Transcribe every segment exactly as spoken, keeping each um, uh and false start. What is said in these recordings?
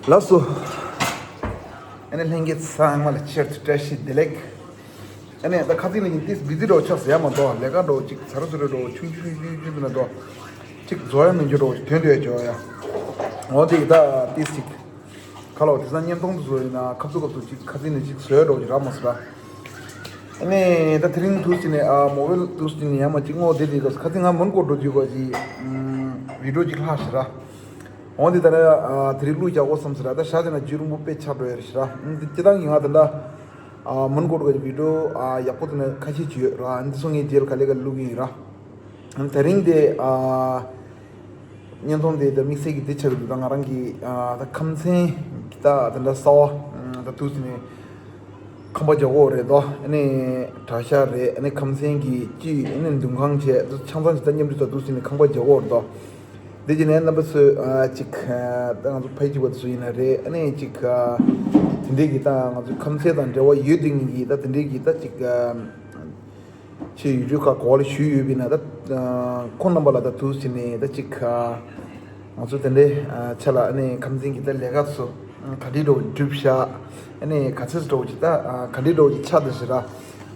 ལགས་སོ། ཨ་ནི་ལྷན་རྒྱས་ཚང་མ་ལ་ཆེད་དུ་བཀྲ་ཤིས་བདེ་ལེགས། ཨ་ནི་ད་ཁ་ཚིག་ལ་ཡིན་ཏིས་བི་ཛི་འདྲ་བོ་ཆགས་ཟེར་ཡ་མ་གཏོགས་ལས་ཀ་འདྲ་བོ་ཅིག་ཚ་རུ་ཚུ་རུ་འདྲ་བོ་ཆུང་ཆུང་ཆུང་ཆུང་ཆུང་ན་འདྲ་བོ་ཅིག་རྫོགས་ཡ་མི་འགྱུར་འདྲ་བོ་ཅིག་དོན་དུ་ཡ་འཇོག་ཡ། འོ་དེ་ཡི་ད་ཏིས་ཅིག་ཁ་ལོ་དེ་སང་བརྙན་ཐུང་དུ་བཟོ་ཡིན་ན་ཁ་ཚུག་ཁ་ཚུག་ཅིག་ཁ་ཚིག་ནས་ཅིག་བཟོས་འདྲ་བོ་ཅིག་རག་མ་སོང་ར། ཨ་ནི་ད་དེ་རིང་དུས་ཅིག་ནས་ཨ་མོ་བེལ་དུས་ཅིག་ནས་ཡ་མ་ཅིག་ངོ་བདེ་དེ་ག་ཁ་ཚིག་ང་མོན་གོ་འགྲོ་རྒྱུ་ག་ཅིག་བི་ཌིའོ་ཅིག་ལྷག་ཞེ་ར། འོ་དེ་ད་ནི་ཨ་དེ་རིང་བླུག་རྒྱག་དགོས་བསམ་ཟེར་ར། ད་ཤ་ཅེ་ན་རྒྱུན་རིང་པོ་དཔེ་ཆགས་འགྲོ་ཡ་རེད་ཤི་ར། སྤྱི་བཏང་གི་ང་ད་ལྟ་ཨ་མོན་གྷོ་གི་བི་ཌིའོ་ཨ་ཡག་པོ་དེ་ནི་ཁ་ཤས་ཅིག་ཡོད་ར། འདི་ཚོ་ངས་རྗེས་ལ་ག་ལེ་ག་བླུག་གི་ཡིན་ར། དེ་རིང་དེ་ཨ་བརྙན་ཐུང་དེ་ད་དམིགས་བསལ་གྱི་དེ་ཆགས་ཀྱི་འདུག་ད་ང་རང་གི་ཨ་ད་ཁམས་ཚན་གྱི་ད་དེ་འདྲ་གསར་བ་ད་དུས་ནས་ཁང་པ་རྒྱག་གོ་རེད་དོ། ཨ་ནི་གྲྭ་ཤག་རེད། ཨ་ནི་ཁམས་ཚན་གྱི་སྤྱི་ཨ་ནི་འདུ་ཁང་བྱས་ཆང་ཚང་ཅིག་ད་མཉམ་འབྲེལ་ཚོགས་འདུ་ཟེར་ནས་ཁང་པ་རྒྱག་གོ་རེད་དོ། འདི་ཅི་ནས་རྣམ་པ་ཚོས་ཨ་ཅིག་ཨ་ད་ང་ཚོ་ཕ་ཡི་གཅིག་པ་དེ་ཚོ་ཡིན་ན་རེད། ཨ་ནི་ཅིག་ཨ་དེ་འདྲས་ཀྱི་ད་ང་ཚོ་ཁམས་ཚན་དང་འབྲེལ་བ་ཡོད་དེ་ངེས་ཀྱི་ད་དེ་འདྲས་ཀྱི་ད་ཅིག་ཨ་ཆེས་ཡུལ་གྲུ་ཁག་གོ་བ་ལ་ཞུས་ཡོད་པས་ན་ད་ཨ་ཁོང་རྣམ་པ་ལ་ད་དུས་ཅི་ནས་ད་ཅིག་ཨ་ང་ཚོ་དེ་འདྲའི་ཨ་ཆ་ལ་ཨ་ནི་ཁམས་ཚན་གྱི་ད་ལས་ཀ་ཚོ་ཨ་ག་འདྲའི་འགྲོ་བསྒྲུབ་བཞག་ཨ་ནི་ག་ཚོད་འགྲོ་ཅིག་ད་ཨ་ག་འདྲའི་འགྲོ་ཅིག་ཆགས་འདུག་ཟེར་ར།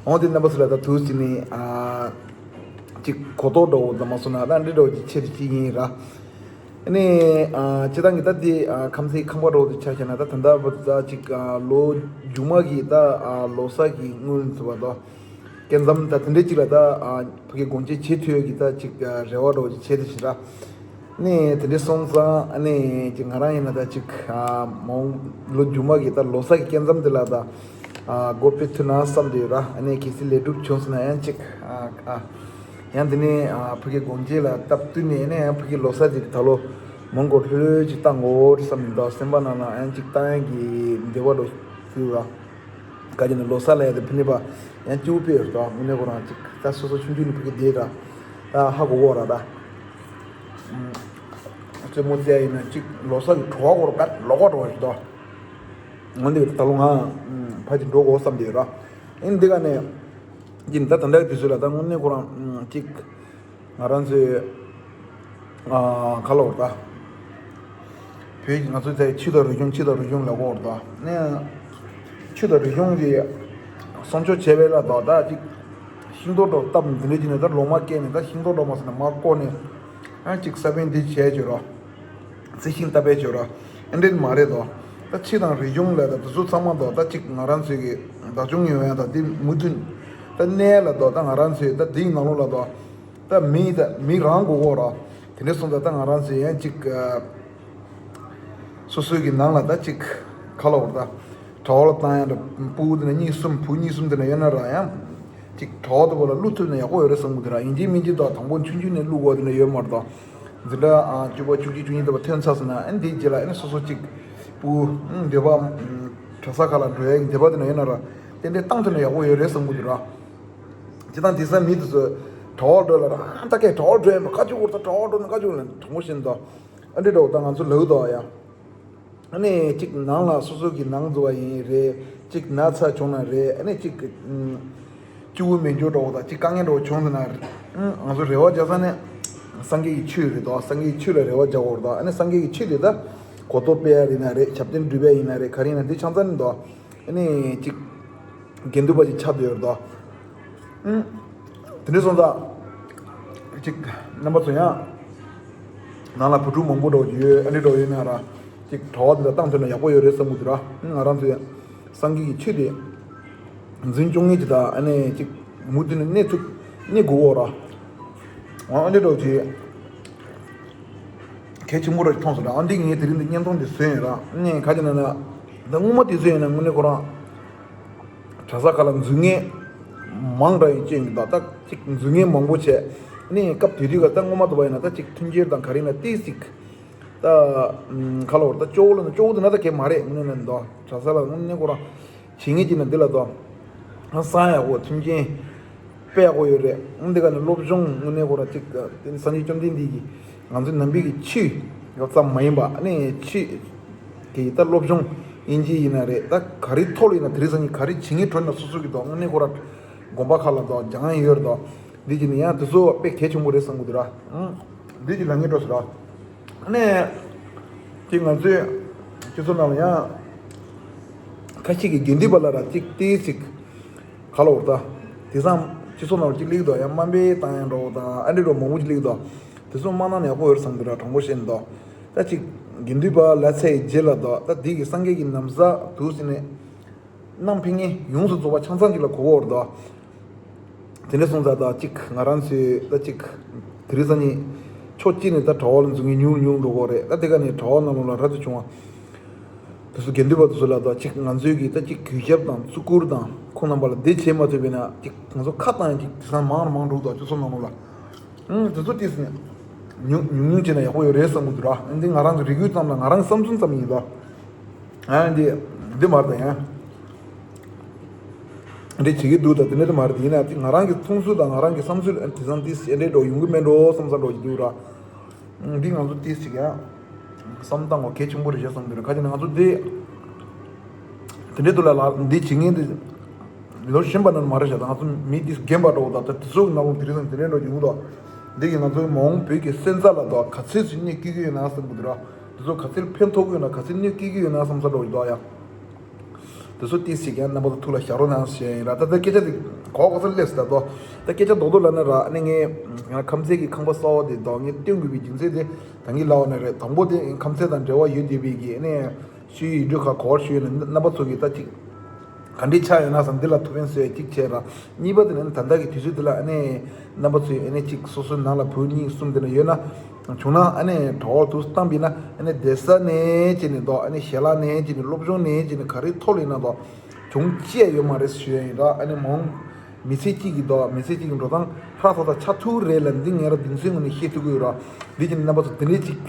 འོང་དེ་རྣམ་པ་ཚོ་ལ་ད་དུས་ཅི་ནས་ཨ་ཅིག་གོ་རྟོགས་འགྲོ་བོ་ད་མ་སོང་ན་ད་འདྲའི་འགྲོ་ཅིག་ཆེ་རུ་ཅིག་ཡིན་ར། ཨ་ནི་ཨ་སྤྱི་བཏང་གི་ད་དེ་ཨ་ཁམས་ཚན་ཁང་པ་འགྲོ་བོ་དེ་ཆ་བཞག་ན་ད་ད་ལྟ་བར་དུ་ད་ཅིག་ཨ་ལོ་མཇུག་མ་གི་ད་ཨ་ལོ་གསར་གྱི་སྔོན་དུ་བ་དོ། སྐལ་མཚམས་ད་དེ་འདྲའི་ཅིག་ལ་ད་ཨ་ཕ་གི་དགོངས་བཅད་བྱེད་ཐུབ་ཡོད་ཀྱི་ད་ཅིག་ཨ་རེ་བ་འདྲ་བོ་ཅིག་བྱས་ཏེ་ཞེ་དྲག་ནས་དེ་འདྲའི་སོང་ཙང་ཨ་ནི་ཅིག་ང་རང་ཡིན་ན་ད་ཅིག་ཨ་མོ་ལོ་མཇུག་མ་གི་ད་ལོ་གསར་གྱི་སྐལ་མཚམས་དེ་ལ་ད་ཨ་སྒོ་ཕྱེ་ཐུབ་ན་བསམ་བསྡད་ཡོད་ར། ཨ་ནི་གལ་སྲིད་ལས་སྒྲུབ་བྱུང་སོང་ན་ཡང་ཅིག་ཨ་ཨ་ཡང་དེ་ནས་ཨ་ཕ་གི་དགོངས་བཅད་ལ་སྟབས་བསྟུན་ནས་ཨ་ནི་ཡང་ཕ་གི་ལོ་གསར་ཅིག་ད་ལོ་མོན་གྷོ་ལྷོད་ལྷོད་ཅིག་བཏང་དགོས་རེད་བསམ་ནས་ད་སེམས་པ་ནང་ན་ཡང་ཅིག་བཏང་ཡག་གི་འདོད་པ་འདྲ་བོ་ཡོད་ར། ག་ཅི་ནས་ལོ་གསར་ལ་ཡ་དེ་ཕི་ནི་པ་ཡང་སྐྱིད་པོ་དཔེ་ཡོད་རེད་དོ། དངོས་གནས་ཁོ་རང་ཅིག་ད་སོ་སོ་ཆུང་ཆུང་ནས་ཕ་གི་བསྡད་ར། ད་ཧ་གོ་གོ་ར་ད། རྩེད་མོ་རྩེ་ཡ་ཡིན་ན་ཅིག་ལོ་གསར་གྱི་བྲོ་བ་གོ་ར་ག་ལོག་གོ་འགྲོ་བ་ཞིག་དོ། འོན་ཏེ་ད་ལོ་ང་ཕ་ཅིག་འགྲོ་དགོས་བསམ་བསྡད་ཡོད་ར། ཨིན་འདི་ག་ནས་ཅིག་ད་ད་འདྲ་དུས་ཚོད་ལ་ད་དངོས་གནས་ཁོ་རང་ཅིག་ང་རང་ཚོའི་ཨ་ཁ་ལོ་ད་བོད་ཀྱི་ང་ཚོའི་ད་ཆོས་དང་རིག་གཞུང་ཆོས་དང་རིག་གཞུང་ལ་གོ་ད་ནས་ཆོས་དང་རིག་གཞུང་གི་སྲུང་སྐྱོབ་བྱས་པའི་ལ་ད་ད་ཅིག་ཤིང་ཏོག་འདྲ་བཏབ་འདི་འདྲ་ཅིག་ནས་ད་ལོ་མ་སྐྱེས་ནས་ད་ཤིང་ཏོག་འདྲ་མ་ཟེར་ནས་མ་བརྐོས་ནས་ཨ་ཅིག་ས་བོན་འདི་བྱས་བྱོས་རོགས། རྩི་ཤིང་བཏབ་པའི་བྱོས་རོགས། ཨེ་འདྲེན་མ་རེད་དོ། ད་ཆོས་དང་རིག་གཞུང་ལ་ད་དེ་ཚོ་ཚང་མ་དོ་ད་ཅིག་ང་རང་ཚོའི་གི་ད་ཅུང་ཡོང་ཡ་ད་དེ་མུ་མཐུད་ད་གནས་ལ་དོ་ད་ང་རང་ཚོའི་ད་དེའི་ནང་ལོགས་ལ་དོ། ད་མི་ད་མི་རང་དགོས་གོ་ར། དེ་འདྲ་སོང་ཙང་ད་ང་རང་ཚོས་ཡང་ཅིག་ཨ་སོ་སོའི་གི་ནང་ལ་ད་ཅིག་ཁ་ལོ་བར་ད་གྲྭ་བ་ལ་བཏང་ཡང་འདྲ་ཕྲུ་གུ་དེ་འདྲ་གཉིས་གསུམ་བུ་གཉིས་གསུམ་དེ་འདྲ་ཡོད་ན་ར་ཡང་ཅིག་གྲྭ་བ་དེ་བ་ལ་བླུག་ཐུབ་ན་ཡག་པོ་ཡོད་རེད་བསམ་གི་འདུག་ར། ཡིན་གཅིག་མིན་གཅིག་ད་དང་པོ་ཆུང་ཆུང་ནས་བླུག་དགོས་དེ་འདྲ་ཡོད་མ་རེད་དོ། འཛིན་གྲྭ་ཨ་བཅུ་པ་བཅུ་གཅིག་བཅུ་གཉིས་དེ་བ་ཐོན་ཚར་སོང་ན་ཨ་ནི་དེའི་རྗེས་ལ་ཨ་ནི་སོ་སོ་ཅིག་ཕྲུ་གུ་འདོད་པ་གྲྭ་ས་ཁག་ལ་འགྲོ་ཡ་གི་འདོད་པ་དེ་འདྲ་ཡོད་ན་ར་ཏན་ཏན་བཏང་ཐུབ་ན་ཡག་པོ་ཡོད་རེད་བསམ་གི་འདུག་ར། སྤྱིར་བཏང་དེང་སང་མི་དེ་ཚོས་གྲྭ་བ་འགྲོ་ལ་རང་ད་སྐད་གྲྭ་བ་འགྲོ་ཡིན་པ་བཀའ་བཅུ་བོར་ད་གྲྭ་བ་འགྲོ་ན་བཀའ་བཅུ་ལ་དྲང་པོ་བཤད་ན་དོ། ཨ་འདྲི་འགྲོ་ད་ང་ཚོ་ལག་དོ་ཡ། ཨ་ནི་གཅིག་ནང་ལ་སོ་སོ་གི་ནང་འཛུལ་བ་ཡིན་རེད། གཅིག་ན་ཚ་བྱུང་ན་རེད། ཨ་ནི་གཅིག་གཅིག་པུ་མེད་འཇོག་འགྲོ་ད་གཅིག་དཀའ་ངལ་འགྲོ་བྱུང་ཟེར་ན་ང་ཚོ་རེ་བ་རྒྱག་ས་ནས་སངས་རྒྱས་ཀྱི་ཆོས་རེད་དོ། སངས་རྒྱས་ཀྱི་ཆོས་ལ་རེ་བ་རྒྱག་འོར་དོ། ཨ་ནི་སངས་རྒྱས་ཀྱི་ཆོས་དེ་ད་གོ་རྟོགས་སྤེལ་ཡ་རེད་ན་རེད། ཞབས་བརྟན་སྒྲུབ་ཡ་ཡིན་ན་རེད། ག་རེ་ཡིན་ན་འདི་ཆང་ས་ནི་དོ། ཨ་ནི་གཅིག་དགེ་འདུན་པ་ཅིག་ཆགས་བསྡད་ཡོད་རེད་དོ། ཨུམ། དེ་འདྲ་སོང་ཙང་གཅིག་རྣམ་པ་ཚོ་ཡང་ནང་ལ་བུ་ཕྲུག་མང་པོ་འགྲོ་གི་ཡོད། ཨ་ནི་འགྲོ་ཡོད་ན་ར་གཅིག་གྲྭ་བ་དེ་ལ་བཏང་ཐུབ་ན་ཡག་པོ་ཡོད་རེད་བསམ་གི་འདུག་ར། ང་རང་ཚོའི་སངས་རྒྱས་ཀྱི་ཆོས་དེ་འཛིན་སྐྱོང་མཁན་ཅིག་དང་ཨ་ནི་གཅིག་མུ་མཐུད་ནས་གནས་ཐུབ་གནས་དགོས་འོ་ར། འོ་ཨ་ནི་འགྲོ་གི་གལ་ཆེན་པོ་ར་མཐོང་སོང་ར། ཨ་འདི་ངས་དེ་རིང་འདི་བརྙན་ཐུང་འདི་བཟོས་ཡིན་ར། ཨ་ནི་ག་ཅི་ན་ན་ད་སྔོན་མ་དེ་བཟོས་ཡིན་ན་དངོས་གནས་ཁོ་རང་གྲྭ་ས་ཁག་ལ་འཛུལ་མཁན་མང་དྲགས་ཡིན་ཅེས་ཡིན་ད། ད་ཅིག་འཛུལ་མཁན་མང་པོ་བྱས་ནས་སྐབས་དེ་དུས་ཀ་ད་སྔོན་མ་དུ་བ་ཡིན་ན་ད་ཅིག་མཐུན་རྐྱེན་དང་ག་རེ་ཡིན་ན་ཏིས་ཅིག་ད་ཁ་ལོ་བར་ད་སྐྱོ་བོ་ལ་ན་སྐྱོ་བོ་དེ་ན་ད་གས་མ་རེད། དངོས་གནས་ན་འདུག་གྲྭ་ས་ལ་དངོས་གནས་ཁོ་རང་བྱེད་ངེས་ཀྱི་ན་འདི་ལ་ད་ཧང་སང་ཡག་པོ་མཐུན་རྐྱེན་དཔེ་ཡག་པོ་ཡོད་རེད། འདི་ག་ནས་སློབ་སྦྱོང་དངོས་གནས་ཁོ་རང་ཅིག་དེ་སངས་རྒྱས་བཅོམ་ལྡན་འདས་ཀྱིས་ང་ཚོའི་ནང་པའི་གི་ཆོས་ཡོད་ཙམ་མ་ཡིན་པ་ཨ་ནི་ཆོས་ཀྱི་ད་སློབ་སྦྱོང་ཨིན་ཇི་ཡིན་ན་རེད། ད་ག་རེ་ཐོག་ལ་ཡིན་ན་དེ་རིང་སང་ཉིན་ག་རེ་བྱེད་ངེས་གྲོལ་ན་སོ་སོ་གི་ཐོག་དངོས་གནས་ཁོ་ར་དགོན་པ་ཁག་ལ་ཐོག་སྦྱང་ཡ་ཡོད་རེད་དོ། འདི་ཅི་ནས་ཡང་དེ་ཚོ་དཔེ་གལ་ཆེན་པོ་རེད་བསམ་གི་འདུག་ར། ཨང་། འདི་ཅི་ལ་ངེས་འགྲོ་ཟེར་ར། ཨ་ནི། ཅི་ང་ཚོས་ སྤྱི་ཚོགས་ནང་ལ་ཡང་ཁ་ཤས་ཀྱི་དགེ་འདུན་པ་ལ་ར་གཅིག་ཏིས་ཅིག་ག་ལ་འོར་ད། དེ་སང་སྤྱི་ཚོགས་ནང་ལ་གཅིག་སླེབས་འདུག་ཡང་དམའ་འབེབས་བཏང་ཡང་འགྲོ་དང་ཨ་འདྲེ་འགྲོ་མང་པོ་ཅིག་སླེབས་འདུག་དེ་ཚོ་མ་གནང་ན་ཡག་པོ་ཡོད་བསམ་གི་ར། དྲང་པོ་བཤད་ནི་འདུག་ད་ཅིག་དགེ་འདུན་པ་ལ་ཚེ་ཡི་རྗེས་ལ་འདུག་ད་དེ་གི་སངས་རྒྱས་ཀྱི་ན་བཟའ་དུ་ཟིན་ནས་གནང་ཕིང་ངེ་ཡོངས་སུ་རྫོགས་པ་ཆང་ཚང་གཅིག་ལ་གོ་གོ་འོར་འདུག་དེ་འདྲ་སོང་ཙང་ད་ཅིག་ང་རང་ཚོས་ད་ཅིག་དེ་རིང་སང་ཉིན་ཕྱོགས་གཅིག་ནས་ད་གྲྭ་བ་ལ་འཛུལ་མཁན་ཉུང་ཉུང་འགྲོ་གི་རེད། ད་དེ་ག་ནས་གྲྭ་བ་ནང་ལོགས་ལ་ར་ཚ་བྱུང་བ། དེ་ཚོ་དགེ་འདུན་པ་དེ་ཚོ་ལ་ད་ཅིག་ང་ཚོའི་གི་ད་ཅིག་གུས་ཞབས་དང་བརྩི་བཀུར་དང་ཁོང་རྣམ་པ་ལ་དེ་བྱེད་མ་ཐུབ་པས་ན་ཅིག་ང་ཚོ་ཁ་བཏང་ཡང་ཅིག་དེང་སང་མང་རུ་མང་འགྲོ་གི་འདུག་སྤྱི་ཚོགས་ནང་ལོགས་ལ། ཨང་། དེ་ཚོ་ཏིས་ནི་ཉུང་ཉུང་ཉུང་བྱས་ན་ཡག་པོ་ཡོད་རེད་བསམ་གི་འདུག་ར། ཨ་འདི་ང་རང་གི་རེ་སྐུལ་ཙམ་དང་ང་རང་གི་བསམ་ཚུལ་ཙམ་ཡིན་ད། ཨ་འདི་འདི་མར་ད་ཡང་འདི་བྱེད་ཀྱི་འདུག་ད། དེ་འདྲ་དེ་མ་རེད། ཡིན་ན་ཏི་ང་རང་གི་མཐོང་ཚུལ་དང་ང་རང་གི་བསམ་ཚུལ་ཨ་དེང་སང་ཏིས་ཨེ་འདྲས་འགྲོ་ཡོང་གི་མེད་འགྲོ་བསམ་བསམ་འགྲོ་གི་འདུག་ར། ཨ་འདི་ང་ཚོ་ཏིས་ཅིག་ཡང་བསམ་སྟངས་གོ་གལ་ཆེན་པོ་རེད་ཤག་བསམ་གི་འདུག་ཁ་ཅིག་ནས་ང་ཚོ་འདི་དེ་འདྲའི་དུ་ལ་ལ་འདི་བྱེད་མཁན་འདི་ལོ་གཞོན་པ་རྣམས་མ་རེད་ཤག་ད་ང་ཚོ་མི་འདི་རྒན་པ་འདྲ་བོ་དང་ད་དེ་ཚོ་གི་ནང་ལོགས་དེ་རིང་སང་དེ་འདྲའི་འགྲོ་ཡོང་གི་འདུག་འདི་གི་ང་ཚོའི་མ་འོངས་བོད་ཀྱི་སོན་རྩ་ལ་དང་ག་ཚོད་ཅིག་གནོད་སྐྱེལ་གྱི་ཡོད་ན་བསམ་གི་འདུག་ར། དེ་ཚོ་ག་ཚོད་ཕན་ཐོགས་ཀྱི་ཡོད་ན་ག་ཚོད་གནོད་སྐྱེལ་གྱི་ཡོད་ན་བསམ་ས་འདྲ་བོ་ཞིག་འདུག་ཡ། དེ་ཚོ་ཏིས་ཅིག་ཡང་རྣམ་པ་ཚོ་ཐུགས་ལ་བཞག་རོགས་གནང་ཞེས་ཡིན་ར། ད་ལྟ་སྐད་ཆ་དེ་གོ་གོ་ས་སླེབས་ད་དོ། ད་སྐད་ཆ་རྡོག་རྡོག་ལབ་ན་ར་ཨ་ནི་ངས་ཁམས་ཚན་གྱི་ཁང་པ་གསར་པ་དེ་དང་ངས་སྟོན་དགོས་པའི་རྒྱུ་མཚན་དེ་ད་ངས་ལབ་པ་ནི་རེད། དང་པོ་དེ་ཁམས་ཚན་དང་འབྲེལ་བ་ཡོད་བསྡད་པའི་གི་ཨ་ནི་ཞུ་ཡིག་འབྲུ་ཁ་གོ་བར་ཞུ་ཡོད་ན་རྣམ་པ་ཚོ་གི་ད་ཅིག་ག་འདྲའི་ཆགས་ཡོད་ན་བསམ་འདི་ལ་ཐུགས་ཕན་གསོས་གཅིག་བྱས་ར། གཉིས་པ་དེ་ནི་ད་ལྟ་གི་དུས་ཚོད་འདི་ལ་ཨ་ནི་རྣམ་པ་ཚོས་ཨ་ནི་གཅིག་སོ་སོའི་ནང་ལ་བུ་གཉིས་གསུམ་དེ་འདྲ་ཡོད་ན་བྱུང་ན་ཨ་ནི་གྲྭ་བ་དུ་བཏང་པས་ན་ཨ་ནི་བསྡད་ས་ནས་བྱས་ནས་འདུག་ཨ་ནི་ཞལ་ལག་ནས་བྱས་ནས་སློབ་སྦྱོང་ནས་བྱས་ནས་ག་རེ་ཐོག་ལ་ཡིན་ན་འདུག་བྱུང་ཅི་ཡང་ཡོད་མ་རེད་ཞུ་ཡ་ཡིན་ར། ཨ་ནི་མང་མི་ཚེ་གཅིག་གི་འདུག་མི་ཚེ་གཅིག་གི་འགྲོ་སྟངས་ཧྲ་ཐག་ཐག་ཆགས་ཐུབ་རེད་ལ་འདི་ངས་ར་གདེང་ཚོད་ངོས་ནས་བཤད་ཐུབ་ཀྱི་ཡོད་ར། འདི་བྱས་ནས་རྣམ་པ་ཚོ་དེ་འདྲའི་གཅིག་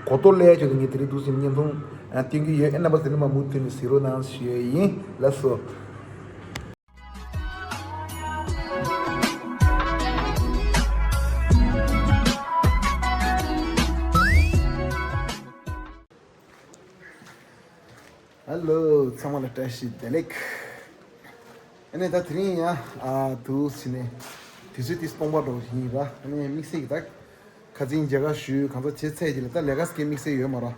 གོ་རྟོགས་སླེབས་ཡ་ཆེད་དུ་ངས་དེ་རིང་འདུག་སེ་བརྙན་ཐུང་། ཡང་བསྟན་གྱི་ཡོད། ཨེ་རྣམ་པ་དེ་ནི་མ་མུ་མཐུད་ནས་གཟིགས་རོགས་གནང་ཞུ་ཡས་ཡིན། ལགས་སོ། ཧེ་ལོ། ཚང་མ་ལ་བཀྲ་ཤིས་བདེ་ལེགས། ཨ་ནི་ད་དེ་རིང་ཡང་ཨ་དུ་ཕྱིན་ནས་དུས་ཚོད་ཏིས་སྤོང་པ་འགྲོ་བཞིན་ཡིན་ར། ཨ་ནི་དམིགས་བསལ་གྱི་ད། ཁ་རྩང་མཇལ་ཁ་ཞུས་གང་ཚ་བྱས་ཚད་ཀྱི་ལ་ད་ལས་ཀ་སྐད་དམིགས་བསལ་ཡོད་མ་ར།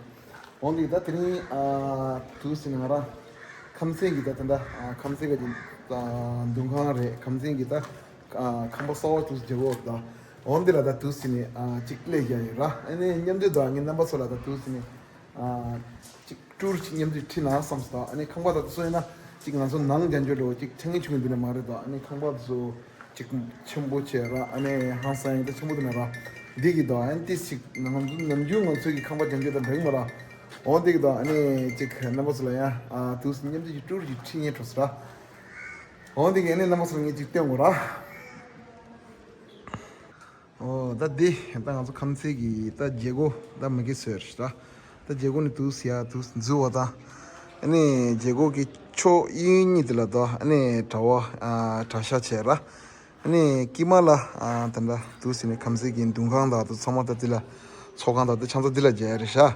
འོན་ཏེ་ད་དེ་རིང་ཨ་དུས་ཟིན་ང་རང་ཁམས་ཚན་གྱི་ད་ད་ད་ཨ་ཁམས་ཚན་གྱི་ད་འདུ་ཁང་རེད། ཁམས་ཚན་གྱི་ད་ཨ་ཁང་པ་གསར་པ་དུས་མཇལ་གོ་ད། འོན་ཏེ་ལ་ད་དུས་ཟིན་ནས་ཨ་གཅིག་སླེབས་བཞག་ཡོད་ར། ཨ་ནི་མཉམ་དུ་ད་ངའི་རྣམ་པ་ཚོ་ལ་ད་དུས་ཟིན་ནས་ཨ་གཅིག་ཀྲུར་གཅིག་མཉམ་དུ་ཁྲིད་ན་བསམ་སོང་། ད་ཨ་ནི་ཁང་པ་ད་དུ་སོང་ཡིན་ན་གཅིག་ང་ཚོ་ནང་རྒྱ་འཇོག་འགྲོ་གཅིག་ཆང་གི་ཆུང་གི་འདི་ནས་མ་རེད། ད་ཨ་ནི་ཁང་པ་ཚོ་གཅིག་ཆེན་པོ་བྱས་ར། ཨ་ནི་ཧང་སང་ཡིན་ད་ཆེན་པོ་འདི་ནས་ར་འདི་གི་ད་ཨ་ནི་ཏིས་གཅིག་ང་ཚོ་ནམ་རྒྱུན་ང་ཚོའི་གི་ཁང་པ་རྒྱ་འཇོག་ད་འགྲིག་མ་ར། འོ་འདི་གི་ད་ཨ་ནི་གཅིག་རྣམ་པ་ཚོ་ལ་ཡང་ཨ་དུས་མཉམ་དུ་གཅིག་ཀྲུར་གཅིག་ཁྲིད་ཉན་འགྲོ་སོང་ར། འོ་འདི་གི་ཨ་ནི་རྣམ་པ་ཚོ་ལ་ངས་གཅིག་སྟོན་དགོས་ར། ཨོ་ད་འདི་ད་ང་ཚོ་ཁམས་ཚན་གྱི་ད་རྒྱལ་སྒོ་ད་མ་གི་སོས་རེད་ད། ད་རྒྱལ་སྒོ་ནས་དུས་ཡ་དུས་འཛུལ་བ་ད། ཨ་ནི་རྒྱལ་སྒོ་གི་ཕྱོགས་གཡས་གཉིས་དེ་ལ་ད་ཨ་ནི་གྲྭ་བ་ཨ་གྲྭ་ཤག་བྱས་ར། ཨ་ནི་དཀྱིལ་མ་ལ་ཨ་ད་ད་དུས་ནས་ཁམས་ཚན་གྱི་འདུ་ཁང་དང་དུ་ཚང་མ་ད་འདི་ལ་ཚོགས་ཁང་དང་དུ་ཆང་ས་འདི་ལ་མཇལ་ཡ་རེད་ཤག་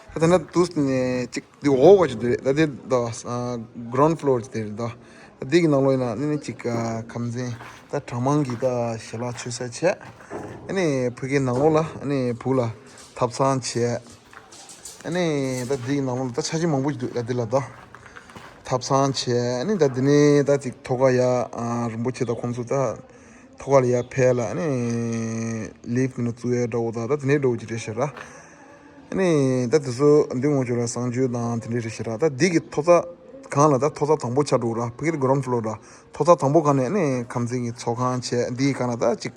ད་ད་ན་དུས་ནས་གཅིག་འདི་འོག་བ་ཅིག་འདི་རེད། ད་འདི་ད་ground floor ཅིག་འདི་རེད་ད། ད་འདི་གི་ནང་ལོགས་ཡིན་ན་ནི་ནི་གཅིག་ཁམས་ཚན་ད་གྲྭ་མང་གི་ད་ཞལ་ལག་མཆོད་ས་བྱས། ཨ་ནི་ཕ་གིའི་ནང་ལོགས་ལ་ཨ་ནི་བུ་ལ་ཐབ་ཚང་བྱས། ཨ་ནི་ད་འདི་གི་ནང་ལོགས་ལ་ད་ཆ་ཤས་མང་པོ་ཅིག་འདུག་ད་འདི་ལ་ད་ཐབ་ཚང་བྱས། ཨ་ནི་ད་འདི་ནས་ད་ཅིག་ཐོག་ཁ་ཡ་རིན་པོ་ཆེ་ད་ཁོང་ཚོ་ད་ཐོག་ཁ་ལ་ཡ་ཕེབས་ལ་ཨ་ནི་ལིབ་ནི་བཙུགས་ཡ་འདྲ་བོ་ད་ད་འདི་ནས་འདྲ་བོ་ཅིག་རེད་ཤག་ར། ཨ་ནི་ད་དེ་ཚོ་འདི་ངོ་ཅོག་ལ་གསང་སྤྱོད་དང་དེ་འདྲས་རེད་ཤག་ར། ད་འདི་གི་ཐོག་ས་གང་ལ་ད་ཐོག་ས་དང་པོ་ཆགས་འགྲོ་ར། ཕ་གི་ground floor་ར། ཐོག་ས་དང་པོ་གང་ནས་ཨ་ནི་ཁམས་ཚན་གྱི་ཚོགས་ཁང་བྱས། འདི་གང་ལ་ད་ཅིག་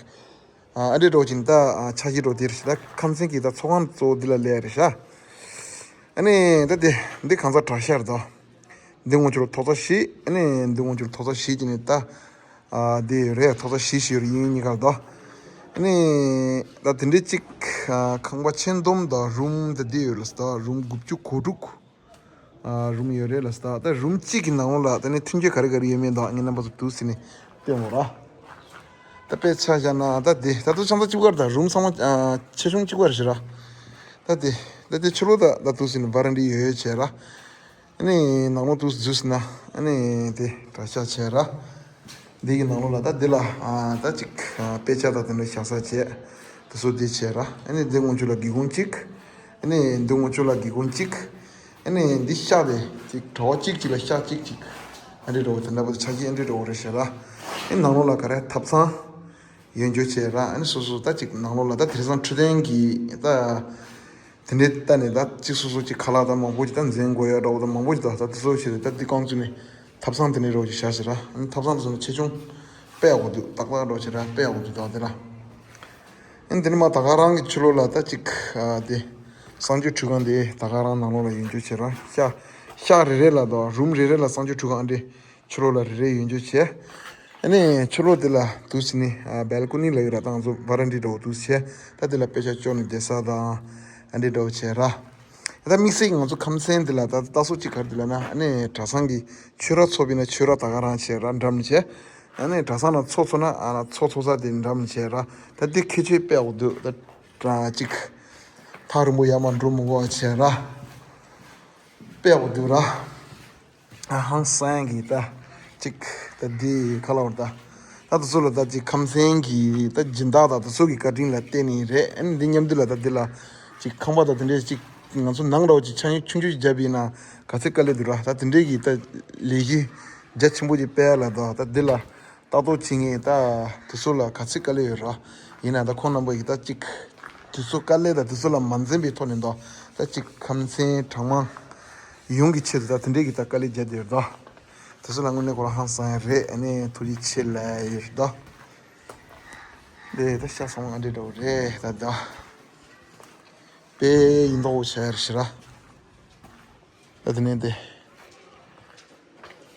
ཨ་འདྲས་འགྲོ་ཅིང་ད་ཆ་ཤས་འགྲོ་དེ་རེད་ཤག་ད་ཁམས་ཚན་གྱི་ད་ཚོགས་ཁང་གཙོ་བོ་འདི་ལ་སླེབས་རེད་ཤག་ཨ་ནི་ད་འདི་འདི་གང་ས་གྲྭ་ཤག་རེད་ད། འདི་ངོ་ཅོག་ལ་ཐོག་ས་བཞི། ཨ་ནི་འདི་ངོ་ཅོག་ལ་ཐོག་ས་བཞི་བྱས་ནས་ད། ཨ་འདི་ཡོད་རེད། ཐོག་ས་བཞི་བཞི་ཡོད་རེད། གཡས་གཉིས་ཀར་ད། ཨ་ནི་ད་དེ་འདྲའི་གཅིག་ཨ་ཁང་པ་ཆེན་སྡོམ་ད་རུམ་ད་འདི་ཡོད་རེད་ད། རུམ་དགུ་བཅུ་གོ་དྲུག་ཨ་རུམ་ཡོད་རེད་ལ་ད། ད་རུམ་གཅིག་གི་ནང་ལོགས་ལ་ད་ནི་མཐུན་རྐྱེན་ག་རེ་ག་རེ་ཡོད་མེད་ད་ངས་རྣམ་པ་ཚོ་འདུག་སེ་ནས་སྟོན་དགོས་ར། ད་དཔེ་ཆ་བཞག་ན་ད་འདི་ད་དུང་ཆང་ས་གཅིག་པར་ད་རུམ་ཚང་མ་ཨ་ཆེ་ཆུང་གཅིག་པར་ཞིག་ར། ད་འདི་ད་འདི་ཕྱི་ལོགས་ད་ད་འདུག་སེ་ནས་བ་རན་ཌ་ཡོད་བྱས་ར། ཨ་ནི་ནང་ལོགས་དུ་འཛུལ་ཟིན་ན་ཨ་ནི་དེ་གྲྭ་ཤག་བྱས་ར། འདི་གི་ནང་ལོགས་ལ་ད་འདི་ལ་ཨ་ད་ཅིག་ཨ་དཔེ་ཆ་དང་དེ་འདྲ་བཞག་ས་བྱས། དེ་ཚོ་འདི་བྱས་ར། ཨ་ནི་འདི་ངོ་ཅོག་ལ་སྒེའུ་ཁུང་གཅིག་ཨ་ནི་འདི་ངོ་ཅོག་ལ་སྒེའུ་ཁུང་གཅིག་ཨ་ནི་འདི་ཤག་དེ་ཅིག་གྲྭ་པ་གཅིག་གཅིག་ལ་ཤག་གཅིག་གཅིག་ཨ་འདྲས་འདྲ་པོ་དེ་འདྲ་པོ་དེ་ཆ་གཅིག་ཨ་འདྲས་འདྲ་པོ་རེད་ཤག་ར། ཨ་ནི་ནང་ལོགས་ལ་ག་རེ་ཐབ་ཚང་ཡོད་འཇོག་བྱས་ར། ཨ་ནི་སོ་སོ་ད་ཅིག་ནང་ལོགས་ལ་ད་དེང་སང་འཕྲོད་བསྟེན་གྱི་ད་དེ་འདྲའི་ལྟ་ནས་ད་ཅིག་སོ་སོ་ཅིག་ཁ་ལག་ད་མང་པོ་ཅིག་ད་འཛིན་དགོས་ཡ་འདྲ་པོ་ད་མང་པོ་ཅིག་ད་ད་དེ་ཚོ་བྱས་ཏེ་ད་འདི་རྐང་བཙུགས་ནས་ཐབ་ཚང་དེ་འདྲས་འདྲ་པོ་ཅིག་བཞག་ཟེར་ར། ཨ་ནི་ཐབ་ཚང་དེ་ཚོ་ནི་ཆེ་ཆུང་དཔེ་ཡག་པོ་འདུག་ཏག་ཏག་འདྲ་པོ་བྱས་ར། དཔེ་ཡག་པོ་འདུག་ད་དེ་ལ། ཨ་ནི་དེ་ནས་མ་ད་ག་རང་གི་ཕྱི་ལོགས་ལ་ད་ཅིག་ཨ་དེ་གསང་སྤྱོད་ཁྲུས་ཁང་དེ་ད་ག་རང་ནང་ལོགས་ལ་ཡོད་འཇོག་བྱས་ར། ཤག་ཤག་རེ་རེ་ལ་དང་རུམ་རེ་རེ་ལ་གསང་སྤྱོད་ཁྲུས་ཁང་ཨ་འདྲས་ཕྱི་ལོགས་ལ་རེ་རེ་ཡོད་འཇོག་བྱས། ཨ་ནི་ཕྱི་ལོགས་དེ་ལ་འདུག་སེ་ནི་ཨ་བལ་ཀོ་ནི་ལབ་ཡོད་ར། ད་ང་ཚོ་བ་རན་ཌི་འདྲ་པོ་འདུག་སེ་བྱས། ད་དེ་ལ་དཔེ་ཆ་ལྕོགས་ནས་བསྡད་ས་དང་ཨ་འདྲས་འདྲ་པོ་བྱས་ར། ད་དམིགས་བསལ་གྱི་ང་ཚོ་ཁམས་ཚན་འདི་ལ་ད་ལྟ་སོ་གཅིག་ག་རེ་འདུག་ལབ་ན། ཨ་ནི་གྲྭ་ཚང་གི་ཆོས་ར་ཚོགས་པ་ཡིན་ན་ཆོས་ར་ད་ག་རང་བྱས་ར་འགྲམ་བྱས། ཨ་ནི་གྲྭ་ཚང་ལ་ཚོགས་ཚོགས་ན་ཨ་ཚོགས་ཚོགས་ས་དེ་འགྲམ་བྱས་ར། ད་དེ་ཁྱད་ཆོས་དཔེ་ཡག་པོ་འདུག་ད་གཅིག་ཐག་རིང་པོ་ཡར་མར་འགྲོ་མི་དགོས་པ་བྱས་ར། དཔེ་ཡག་པོ་འདུག་ར། ཧང་སང་གི་ད་ཅིག་ད་འདི་ག་ལབ་དགོས་རེད། ད་ད་དེ་ཚོ་ལ་ད་ཅིག་ཁམས་ཚན་གྱི་ད་སྦྱིན་བདག་དང་དེ་ཚོ་གི་བཀའ་དྲིན་ལ་བརྟེན་ནས་རེད། ཨ་ནི་འདི་མཉམ་དུ་ལ་ད་འདི་ལ་ཅིག་ཁང་པ་དང་དེ་འདྲས་ཅིག་ང་ཚོ་ནང་འདྲ་པོ་ཅིག་ཆང་ཡུར་ཆུང་ཆུང་ཅིག་བརྒྱབ་པ་ཡིན་ན་ག་ཚོད་དཀའ་ལས་འདུག་ར། ད་དེ་འདྲས་ཀྱི་ད་ལས་གཞི་རྒྱ་ཆེན་པོ་ཅིག་སྤེལ་ཡ་ལ་ད་ད་འདི་ལ་ལྟ་རྟོག་བྱེད་མཁན་ད་དེ་ཚོ་ལ་ག་ཚོད་དཀའ་ལས་ཡོད་ར། ཡིན་ན་ད་ཁོང་རྣམ་པ་ཡིས་ད་ཅིག་དེ་ཚོ་དཀའ་ལས་དང་དེ་ཚོ་ལ་མ་འཛེམ་པའི་ཐོག་ནས་ད་ད་ཅིག་ཁམས་ཚན་གྲངས་མང་ཡོངས་ཀྱི་ཆེད་དུ་ད་དེ་འདྲས་ཀྱི་ད་དཀའ་ལས་བརྒྱབ་བསྡད་ཡོད་རེད་དོ། དེ་ཚོ་ལ་དངོས་གནས་ཁོ་རང་ཧང་སང་ཡ་རེད། ཨ་ནི་ཐུགས་རྗེ་ཆེ་ལབ་ཡོད་རེད་དོ། དེ་ད་ཤག་ཚང་མ་ཨ་འདྲས་འདྲ་པོ་རེད་ད་ད། དཔེ་ཡིན་མདོག་བྱས་ཡ་རེད་ཤག་ར། ད་དེ་ནས་དེ་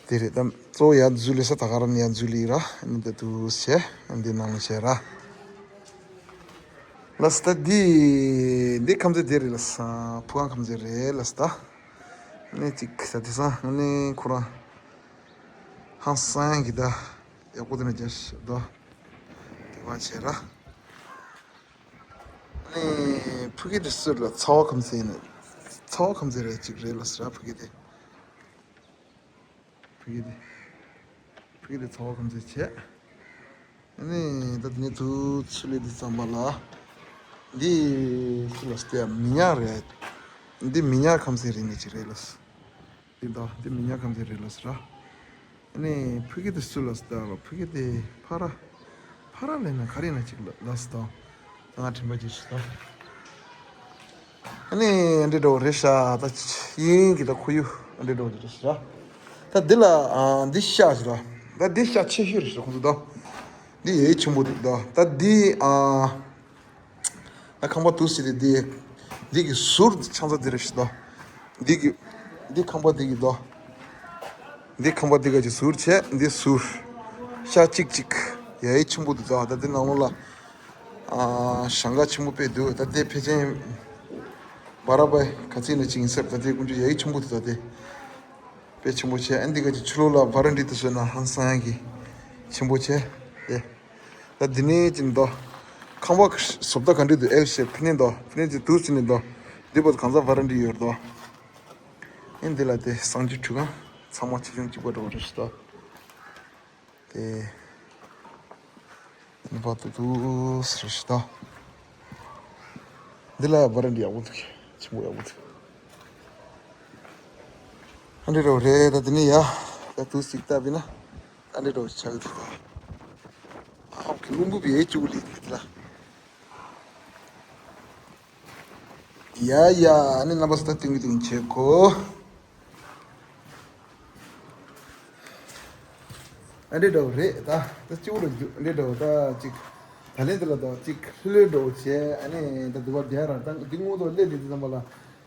དེ་རེད། ད་གཙོ་བོ་ཡར་འཛུལ་ལེ་ས་ད་ག་རང་ནས་ཡར་འཛུལ་ལེ་ར། ཨ་ནི་ད་དུ་བྱས་ཨ་འདི་ནང་ལ་བྱས་ར། ལགས་སོ། ད་འདི་འདི་ཁམས་ཚན་དེ་རེད་ལགས་སོ། ཕུ་ཁང་ཁམས་ཚན་རེད་ལགས་སོ། ད་ནས་ཅིག་ད་དེང་སང་ནས་ཁོ་རང་ཧང་སང་གི་ད་ཡག་པོ་དེ་ནས་རྒྱབ་ཤག་དོ། དེ་བ་བྱས་ར། ཨ་ནི་ཕ་གི་དེ་ཚོ་ལ་ཚ་བ་ཁམས་ཚན་ཡིན་ན་ཚ་བ་ཁམས་ཚན་རེད་ཅིག་རེད་ལགས་སོ་ར། ཕ་གི་དེ་ཕ་གི་དེ་ཕ་གི་དེ་ཚ་བ་ཁམས་ཚན་བྱས། ཨ་ནི་ད་དེ་ནས་དུ་ཚུར་སླེབས་དུས་ཙམ་པ་ལ་འདི་སུ་ལ་སྟེ་མི་ཉག་རེད། འདི་མི་ཉག་ཁམས་ཚན་རེད་ནི་ཅིག་རེད་ལགས་སོ། འདི་དང་འདི་མི་ཉག་ཁམས་ཚན་རེད་ལགས་སོ་ར། ཨ་ནི་ཕ་གི་དེ་སུ་ལ་སྟེ་ལ་ཕ་གི་དེ་ཕ་ར་ཕ་ར་ལས་ན་ག་རེ་ན་ཅིག་ལ་ལགས་སོ། ད་ང་དྲན་པ་ཅིག་ཞིག་དང་། ཨ་ནི་འདི་འདྲ་པོ་རེད་ཤག་ད་དབྱིན་གྱི་ད་ཁོར་ཡུག་འདི་འདྲ་པོ་རེད་ཤག་ད་འདི་ལ་ཨ་འདི་ཤག་ཞིག་ད་ད་འདི་ཤག་ཆེ་ཤོས་རེད་ཤག་ཁོང་ཚོ་ད་འདི་ཡེ་ཆེན་པོ་འདུག་ད་ད་འདི་ཨ་ད་ཁང་པ་འདུག་སེ་རེད། འདི་འདི་གི་ཟུར་ཆང་ས་འདི་རེད་ཤག་ད་འདི་གི་འདི་ཁང་པ་འདི་གི་ད་འདི་ཁང་པ་འདི་ག་ཅིག་ཟུར་བྱས་འདི་ཟུར་ཤག་གཅིག་གཅིག་ཡེ་ཆེན་པོ་འདུག་ད་ད་འདི་ནང་ལོགས་ལ། ཨ་ཞང་ཁ་ཆེན་པོ་དཔེ་འདུག་ད་ལྟའི་ཕལ་ཆེར་བ་ར་བའི་ག་ཚིག་ན་ཅིག་ཡིན་ས་རེད། ད་ལྟའི་ཀུན་སྤྱོད་ཡ་ཡི་ཆེན་པོ་འདུག་ད་ལྟའི་དཔེ་ཆེན་པོ་བྱས། ཨ་འདི་ག་ཅིག་ཕྱི་ལོགས་ལ་བ་ར་འདྲི་དུ་བཟོས་ན་ཧང་སང་གི་ཆེན་པོ་བྱས་ཏེ། ད་འདི་ནས་ཅིག་འདུག་ཁང་པ་བཟོ་ལྟ་ག་འདྲ་འདུག་ཨེལ་ཤེབ་ཕི་ནས་འདུག་ཕི་ནས་ཅིག་དུས་ཚོད་ནས་འདུག་འདི་བར་དུ་གང་ཟག་བ་ར་འདྲི་ཡོད་འདུག་ཨ་འདི་ལ་དེ་གསང་སྤྱོད་ཁྲུས་ཁང་ཚང་མ་ཆེ་ཆུང་གཅིག་པ་འདྲ་བོ་རེད་ཤག་ད། དེ་ནི་བ་ཏུ་ཏུ་ཟེར་ཞིག་ད། འདི་ལ་བ་ར་འདི་ཡག་པོ་འདུག་ཆེན་པོ་ཡག་པོ་འདུག་ཨ་འདྲ་རོ་རེད། ད་དེ་ནི་ཡ་ད་དུ་སིག་ལྟ་བི་ན་ཨ་འདྲ་རོ་ཆགས་འདུག་ད་ཨ་ཁི་ལུང་བུ་བི་ཨེ་ཅུ་ལི་འདི་ལ། ཡ་ཡ། ཨ་ནི་རྣམ་པ་ཚོ་ད་ཏིང་ཏིང་བྱེད་གོ། ཨ་འདྲེ་འདྲ་བོ་རེད་ད། ད་གཅིག་པུ་རེད་འདུག་འདྲེ་འདྲ་བོ་ད་གཅིག་ད་ལན་དེ་ལ་ད་གཅིག་ལྷོད་ལྷོད་འདྲ་བོ་བྱས། ཨ་ནི་ད་འདི་བ་བསྡད་ར་ད་འདི་སྔོན་དུ་སླེབས་དེ་དུས་ཙམ་པ་ལ་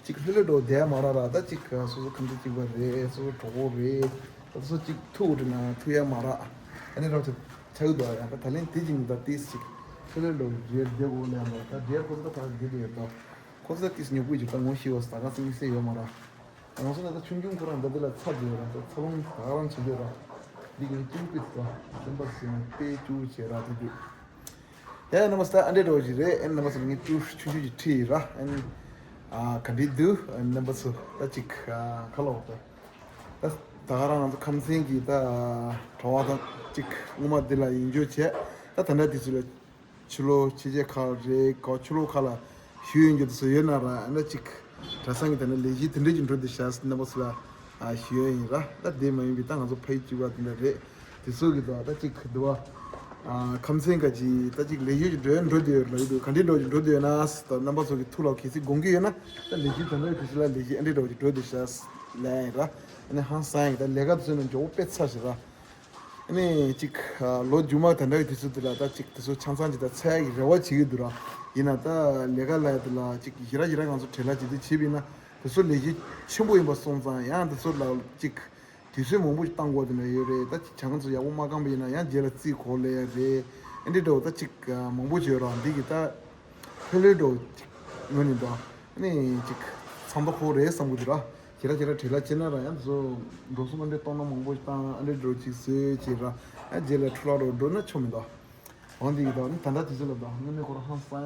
གཅིག་ལྷོད་ལྷོད་འདྲ་བོ་བསྡད་མ་ར་ར། ད་གཅིག་སོ་སོ་ཁམས་ཚན་གཅིག་པ་རེད། སོ་སོ་གྲོགས་པོ་རེད། ད་སོ་གཅིག་ཐུག་འགྲོ་ན་ཐུག་ཡ་མ་ར། ཨ་ནི་ར་ཆ་ཆགས་འདུག་ཡང་ད་ད་ལན་དེ་གཅིག་ད་ཏིས་གཅིག་ལྷོད་ལྷོད་འདྲ་བོ་རེད། བསྡད་དགོས་ལས་མ་ར། ད་བསྡད་ཁོ་ཚོ་ད་ག་བསྡད་དུ་ཡོད་ད། ཁོ་ཚོ་ད་ཏིས་ཉོ་དགོས་ཀྱི་ད་ངོ་ཤེས་བ་ད་ག་ཚིག་མི་སེ་ཡོད་མ་ར། ང་ཚོ་ན་ད་ཆུང་ཆུང་ཁོ་རང་འདི་འདི་ལ་ཚ་རྒྱས་ར་ད་ཚ་ལོང་ད་རང་བྱེད་རྒྱུ་ར། འདི་གི་ཅུང་པི་ཏོ་སེམས་པ་སེམས་པའི་ཅུ་བྱེད་ར་ད་རྒྱུ། ཡ་ཡ་རྣམ་པ་ཚོ་ད་ཨ་འདྲེ་འདྲ་བོ་ཞིག་རེད། ཨེ་རྣམ་པ་ཚོ་ངས་ཏུ་ཆུང་ཆུང་ཞིག་ཁྲིད་ཡིན་ར། ཨེ་ཨ་ག་འདྲི་འདུག་ཨེ་རྣམ་པ་ཚོ་ད་ཅིག་ཨ་ཁ་ལོག་ད་ད་ད་ག་རང་ང་ཚོ་ཁམས་ཚན་གྱི་ད་གྲྭ་བ་དང་ཅིག་སྔོན་མ་འདི་ལ་ཡིན་རྒྱུ་བྱས། ད་ད་ལྟ་དུས་ཚོད་ལ། ཕྱི་ལོགས་ཕྱི་རྒྱལ་ཁག་རེད་གོ། ཕྱི་ལོགས་ཁག་ལ་བཞུགས་ཡོད་རྒྱུ་དེ་ཚོ་ཡོད་ན་ར། ཨ་ན་ཅིག་ གྲྭ་ཚང་གི་དེ་ནས་ལས་གཞི་དེ་འདྲས་ཀྱི་འགྲོ་བསྡད་ཤག་རྣམ་པ་ཚོ་ལ་ཨ་ཞུ་ཡ་ཡིན་ར། ད་དེ་མ་ཡིན་པའི་ད་ང་ཚོ་ཕ་ཡུལ་གཅིག་པ་དེ་འདྲ་རེད། དེ་ཚོ་གི་ད་ད་ཅིག་འདུག་བ། ཨ་ཁམས་ཚན་ག་ཅིག་ད་ཅིག་ལས་གཞི་ཅིག་འགྲོ་འགྲོ་བསྡད་ཡོད་ལ་ཡོད་དུས་ག་འདྲས་འགྲོ་ཅིག་འགྲོ་བསྡད་ཡོད་ན་ད་རྣམ་པ་ཚོ་གི་ཐུགས་ལ་གལ་སྲིད་དགོངས་ཀྱི་ཡོད་ན་ད་ལས་གཞི་དེ་འདྲ་གི་དུས་ཚོད་ལ་ལས་གཞི་ཨ་འདྲས་འགྲོ་ཅིག་འགྲོ་བསྡད་ཤག་ལ་ཡིན་ར། ཨ་ནི་ཧང་སང་ཡིན། ད་ལས་ཀ་དེ་ཚོ་ནི་མགྱོགས་པོ་དཔེ་ཚ་ཞིག་ར། ཨ་ནི་ཅིག་ཨ་ལོ་མཇུག་མ་དེ་འདྲ་གི་དུས་ཚོད་དེ་ལ་ད་ཅིག་དེ་ཚོ་ཆང་ཚང་ཅིག་ད་འཚོལ་ཡག་གི་རེ་བ་བྱེད་ཀྱི་འདུག་ར། ཡིན་ན་ད་ལས་ཀ་ལ་ཡ་དེ་ལ་ཅིག་ཞེ་དྲག་ཞེ་དྲག་ང་ཚོ་བྲེལ་བ་ཅིག་དེ་བྱེད་པ་ཡིན་ན་དེ་ཚོ་ལས་གཞི་ཆེན་པོ་ཡིན་པ་སོང་ཙང་ཡང་དེ་ཚོ་ལ་ཅིག་དུས་ཚོད་མང་པོ་ཞིག་བཏང་དགོས་དེ་འདྲ་ཡོད་རེད། ད་ཅིག་ཆང་ཚོ་ཡག་པོ་མ་བཀང་པ་ཡིན་ན་ཡང་རྗེས་ལ་རྩིས་གོ་ལེ་ཡ་རེད། ཨ་འདྲས་འདྲ་བོ་ད་ཅིག་ཨ་མང་པོ་ཅིག་ཡོད་ར། འདི་གི་ད། ལྷོད་ལྷོད་འགྲོ། ངོས་ནས་འགྲོ། ནི་ཅིག་ཚང་མ་ཁོ་རེད་བསམ་གི་འདུག་ར། ཁྱེད་རང་ཁྱེད་རང་བྲེལ་བ་ཆེ་ན་ར་ཡང་བཟོ། འགྲོ་སོང་ཨ་འདྲས་གཏོང་ན་མང་པོ་ཞིག་བཏང་ཨ་འདྲས་འགྲོ་ཅིག་བཟོས་ཅིག་ར། ཨ་རྗེས་ལ་འཕྲོ་བརླག་འགྲོ་འགྲོ་ན་ཆོ་མི་འདུག་འོན་ཏེ་ཡིན་ད་ནི་ད་ལྟ་དུས་ཚོད་ལ་འདུག་དངོས་གནས་ཁོ་རང་ཧང་སང་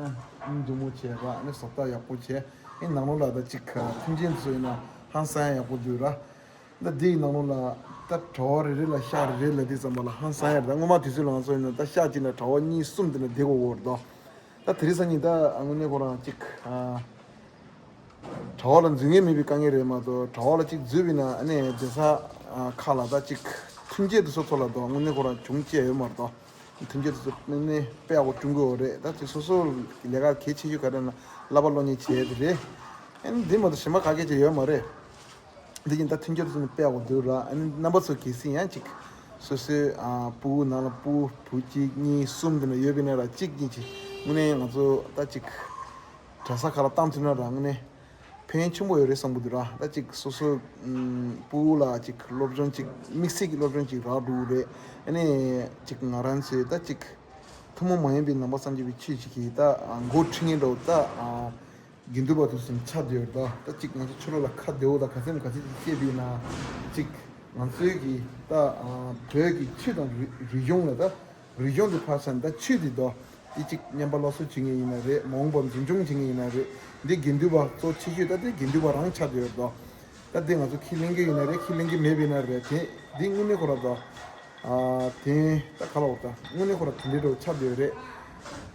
ཡང་མགྱོགས་མོ་བྱས་ར། ནི་བཟོ་ལྟ་ཡག་པོ་བྱས། ཨེ་ནང་ལོགས་ལ་ད་ཅིག་མཐུན་རྐྱེན་དེ་ཚོ་ཡིན་ན་ཧང་སང་ཡང་ཡག་པོ་འདུག་ར། ད་འདི་ཡི་ནང་ལོགས་ལ་ད་གྲྭ་བ་རེ་རེ་ལ་ཤག་རེ་རེ་ལ་འདི་ཙམ་པ་ལ་ཧང་སང་ཡ་རེད། ད་སྔོན་མ་དུས་ཚོད་ལ་ང་ཚོ་ཡིན་ན་ད་ཤག་གཅིག་ན་གྲྭ་བ་གཉིས་གསུམ་དེ་འདྲ་བསྡད་དགོས་ཀྱི་ཡོད་རེད་དོ། ད་དེ་རིང་སང་ཉིན་ད་དངོས་གནས་ཁོ་རང་གཅིག་ཨ་གྲྭ་བ་ལ་འཛུལ་མཁན་མེད་པའི་དཀའ་ངལ་རེད་མ་གཏོགས། གྲྭ་བ་ལ་གཅིག་འཛུལ་བ་ཡིན་ན་ཨ་ནི་བསྡད་ས་ཨ་ཁག་ལ་ད་གཅིག་མཐུན་རྐྱེན་དེ་ཚོ་ཐོག་ལ་དོ་དངོས་གནས་ཁོ་རང་བྱུང་བཅས་ཡོད་མ་རེད་དོ། མཐུན་རྐྱེན་དེ་ཚོ་དངོས་གནས་དཔེ་ཡག་པོ་བསྐྲུན་དགོས་རེད། ད་དེ་སོ་སོ་ལས་ཀ་གལ་ཆེ་ཤོས་ག་རེ་ན་བསླབ་པ་སློབ་གཉེར་བྱས་དེ་རེད། ཨ་ནི་འདི་མ་གཏོགས་གཞན་པ་ག་གེ་ཅིག་ཡོད་མ་རེད། འདི་ཡིན་ད་མཐུན་རྐྱེན་དེ་ཚོ་ནི་དཔེ་ཡག་པོ་འདུག་ར། ཨ་ནི་རྣམ་པ་ཚོ་གལ་སྲིད་ཡང་ཅིག་སོ་སོའི་ཨ་སྤུ་གུ་ནང་ལ་སྤུ་གུ་བུ་གཅིག་གཉིས་གསུམ་དེ་འདྲ་ཡོད་པ་ཡིན་ན་ར་གཅིག་གཉིས་ཅིག་དངོས་གནས་ང་ཚོ་ད་ཅིག་གྲྭ་ས་ཁག་ལ་བཏང་ཐུབ་ན་ར་དངོས་གནས་ཕན་ཡོན་ཆེན་པོ་ཡོད་རེད་བསམ་གི་འདུག་ར། ད་ཅིག་སོ་སོ་ཨམ་སྤུ་གུ་ལ་ཅིག་སློབ་སྦྱོང་ཅིག་དམིགས་བསལ་གྱི་སློབ་སྦྱོང་ཅིག་རག་འགྲོ་གི་རེད། ཨ་ནི་ཅིག་ང་རང་ཚོའི་ད་ཅིག་ཐུན་མོང་མ་ཡིན་པའི་ནང་པ་སངས་རྒྱས་པའི་ཆོས་ཅིག་གིས་ད་ཨ་འགོ་ཁྲིད་མཁན་འདྲ་བོ་ད་ཨ་དགེ་འདུན་པ་དེ་ཚོ་ཆགས་བསྡད་ཡོད་རེད་དོ། ད་ཅིག་ང་ཚོ་ཕྱི་ལོགས་ལ་ཁ་བདེ་བོ་དང་ག་ཚོད་ག་ཚོད་ཅིག་བཤད་པ་ཡིན་ན་ཅིག་ང་ཚོའི་གི་ད་ཨ་བོད་ཀྱི་ཆོས་དང་རིག་རིག་གཞུང་ལ་ད་རིག་གཞུང་དེ་ཕར་ཚུར་ད་ཆོས་དེ་དོ། དེ་ཅིག་བསྙེན་པ་སླར་གསོ་བྱེད་མཁན་ཡིན་ན་རེད། མ་འོངས་པར་འཛིན་སྐྱོང་བྱེད་མཁན་ཡིན་ན་རེད། འདི་དགེ་འདུན་པ་གཙོ་ཆེ་ཤོས་ད་དེ་དགེ་འདུན་པ་རང་ཆགས་བསྡད་ཡོད་རེད་དོ། ད་དེ་ང་ཚོ་ཁས་ལེན་གྱི་ཡིན་ན་རེད། ཁས་ལེན་གྱི་མེད་པ་ཡིན་ན་རེད། དེ་འདི་དངོས་གནས་ཁོ་ར་དོ། ཨ་དེ་ད་ག་ལ་འོ་ད་དངོས་གནས་ཁོ་ར་དེ་འདྲའི་འདྲ་བོ་ཆགས་བསྡད་ཡོད་རེད།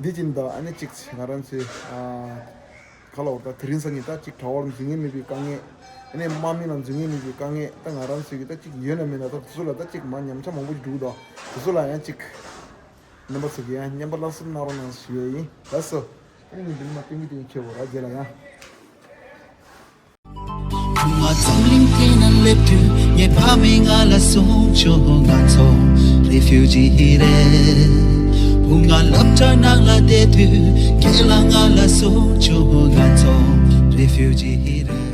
འདི་ཅིག་ད་ཨ་ནི་ཅིག་ང་རང་ཚོའི་ཨ་ག་ལ་འོ་ད་དེ་རིང་སང་ཉིན་ད་ཅིག་གྲྭ་བར་འཛུལ་མཁན་མེད་པའི་དཀའ་ངལ། ཨ་ནི་དམག་མི་ལ་འཛུལ་མཁན་མེད་པའི་དཀའ་ངལ། ད་ང་རང་ཚོའི་གི་ད་ཅིག་ཡོད་ན་མེད་ན་ད་དེ་ཚོ་ལ་ད་ཅིག་མ་ཉམས་ཆག་མང་པོ་ཞིག་འགྲོ་གི་འདུག་དེ་ཚོ་ལ་ཡང་ཅིག་རྣམ་པ་ཚོ་གི་ཡང་བསྙེན་པ་སླར་གསོ་གནང་རོགས་གནང་ཞུ་ཡས་ཡིན། ལགས་སོ། ཨ་ནི་འདི་ནས་མ་ཏིང་གི་ཏིང་ཁྱེར་བོ་ར་རྗེས་ལ་ཡང་། བུ་ང་འཛམ་གླིང་སྟེང་ན་སླེབས་དུས་ངའི་ཕ་མས་ང་ལ་གསུངས་བྱུང་ང་ཚོ་རི་ཕིའུ་ཇི་རེད། བུ་ང་སློབ་གྲྭ་ནང་ལ་བསྡད་དུས་རྒན་ལགས་ང་ལ་གསུངས་བྱུང་ང་ཚོ་རི་ཕིའུ་ཇི་རེད།